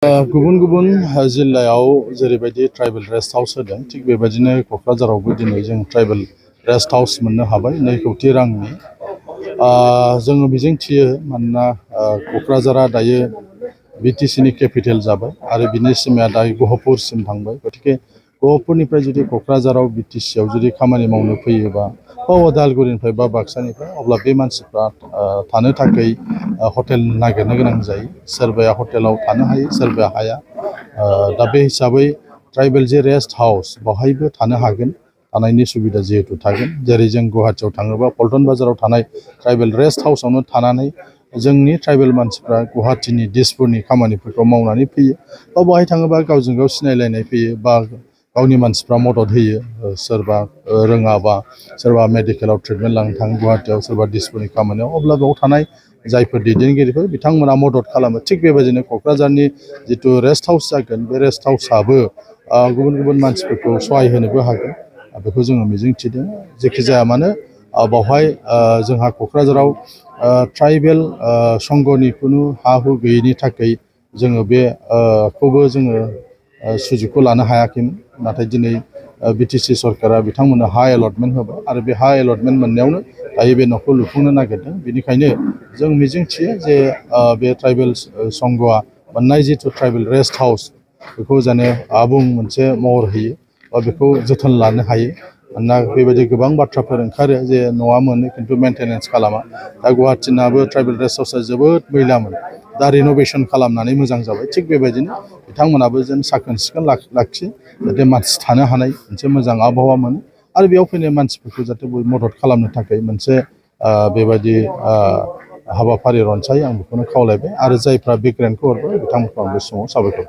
गुबुन गुबुन जिल्लायाव जेरैबायदि ट्राइबेल रेस्ट हाउस होदों थिग बेबायदिनो क'क्राझारावबो दिनै जों ट्राइबेल रेस्ट हाउस मोननो हाबाय 2 कौटि रांनि। जोङो मिजिंथियो मानोना क'क्राझारा दायो बिटिसिनि केपिटेल जाबाय आरो बिनि सिमाया दायो गहपुरसिम थांबाय। गतिके गहपुरनिफ्राय जुदि क'क्राझाराव बिटिसियाव जुदि खामानि मावनो फैयोबा उदालगुरिनिफ्राय बा बाक्सानिफ्राय अब्ला बे मानसिफ्रा थानो थाखाय हटेल नागिरनो गोनां जायो। सोरबाया हटेलाव थानो हायो सोरबाया हाया। दा बे हिसाबै ट्राइबेल जे रेस्ट हाउस बेवहायबो थानो हागोन, थानायनि सुबिदा जिहेतु थागोन। जेरै जों गुवाहाटियाव थाङोबा पल्टन बाजाराव थानाय ट्राइबेल रेस्ट हाउसावनो थानानै जोंनि ट्राइबेल मानसिफ्रा गुवाहाटिनि दिसपुरनि खामानिफोरखौ मावनानै फैयो। बा बेवहाय थाङोबा गावजों गाव सिनायलायनाय फैयो बा गावनि मानसिफ्रा मदद होयो। सोरबा रोङाबा सोरबा मेडिकेलाव ट्रिटमेन्ट लानो थाङो गुवाहाटियाव, सोरबा दिसपुरनि खामानियाव, अब्ला बेयाव थानाय जायफोर दैदेनगिरिफोर बिथांमोना मदद खालामो। थिग बेबायदिनो क'क्राझारनि जिथु रेस्ट हाउस जागोन बे रेस्ट हाउसआबो गुबुन गुबुन मानसिफोरखौ सहाय होनोबो हागोन। बेखौ जोङो मिजिंथिदों। जेखि जाया मानो बेवहाय जोंहा क'क्राझाराव ट्राइबेल संघनि खुनु हा हु गैयैनि थाखाय जोङो बेखौबो जोङो सुजुगखौ लानो हायाखैमोन। नाथाय दिनै बिटिसि सरकारा बिथांमोननो हा एलटमेन्ट होबाय आरो बे हा एलटमेन्ट मोननायावनो दायो बे न'खौ लुफुंनो नागिरदों। बेनिखायनो जों मिजिंथियो जे बे ट्राइबेल संघआ मोननाय जिथु ट्राइबेल रेस्ट हाउस बेखौ जाने आबुं मोनसे महर होयो बा बेखौ जोथोन लानो हायो। मानोना बेबायदि गोबां बाथ्राफोर ओंखारो जे न'आ मोनो खिन्थु मेनटेनेन्स खालामा। दा गुवाहाटिनाबो ट्राइबेल रेस्ट हाउसआ जोबोद मैलामोन, दा रिन'भेसन खालामनानै मोजां जाबाय। थिग बेबायदिनो बिथांमोनाबो जेन साखोन सिखोन लाखियो, जाहाथे मानसि थानो हानाय मोनसे मोजां आबहावा मोनो आरो बेयाव फैनाय मानसिफोरखौ जाहाथे मदद खालामनो थाखाय मोनसे बेबायदि हाबाफारि रनसायो। आं बेखौनो खावलायबाय आरो जायफ्रा बे ग्रेन्टखौ हरबाय बिथांमोनखौ आं बे समाव साबायखर